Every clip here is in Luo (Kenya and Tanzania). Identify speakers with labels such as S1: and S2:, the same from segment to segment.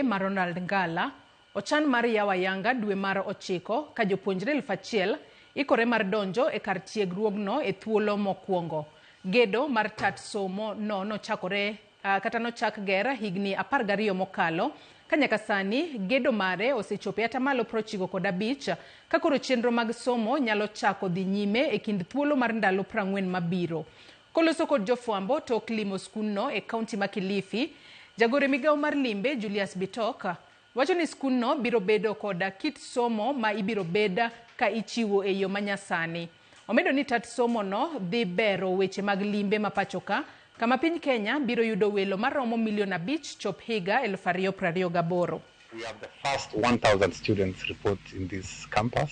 S1: Ma Ronald Ngala ochan mar yawo ayanga dwe mar 9 ka jopuonjre 1,000 ikore mar donjo e kar tiegruogno e thuolo mokwongo. Gedo mar tat somo no nochakore kata nochak ger higni 12 mokalo ka nyaka sani gedo mare osechopo e atamalo 95 ka koro chenro mag somo nyalo chako dhi nyime e kind thuolo mar ndalo 40 mabiro. Koloso kod jofwambo tok limo skundno e kaunti ma Kilifi, jagoro e migawo mar limbe Julius Bitok wacho ni skundno biro bedo koda kit somo ma ibiro bed ka ichiwo e yo manyasani. Omedo ni tat somo no dhi bero weche mag limbe ma pachoka kama piny Kenya biro yudo welo maromo milion 5 chop higa 2028.
S2: We have the first 1,000 students report in this campus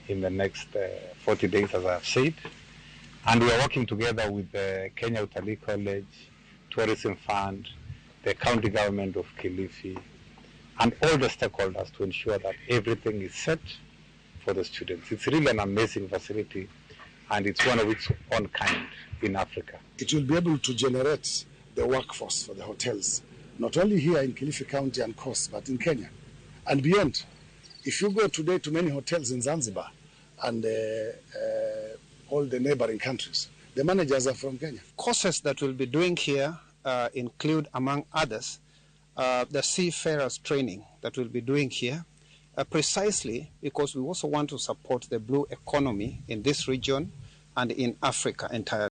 S2: in the next 40 days, as I have said. And we are working together with the Kenya Utalii College, Tourism Fund, the county government of Kilifi, and all the stakeholders to ensure that everything is set for the students. It's really an amazing facility, and it's one of its own kind in Africa.
S3: It will be able to generate the workforce for the hotels, not only here in Kilifi County and Coast, but in Kenya and beyond. If you go today to many hotels in Zanzibar and all the neighboring countries, the managers are from Kenya.
S4: Courses that we'll be doing here include, among others, the seafarers training that we'll be doing here, precisely because we also want to support the blue economy in this region and in Africa entirely.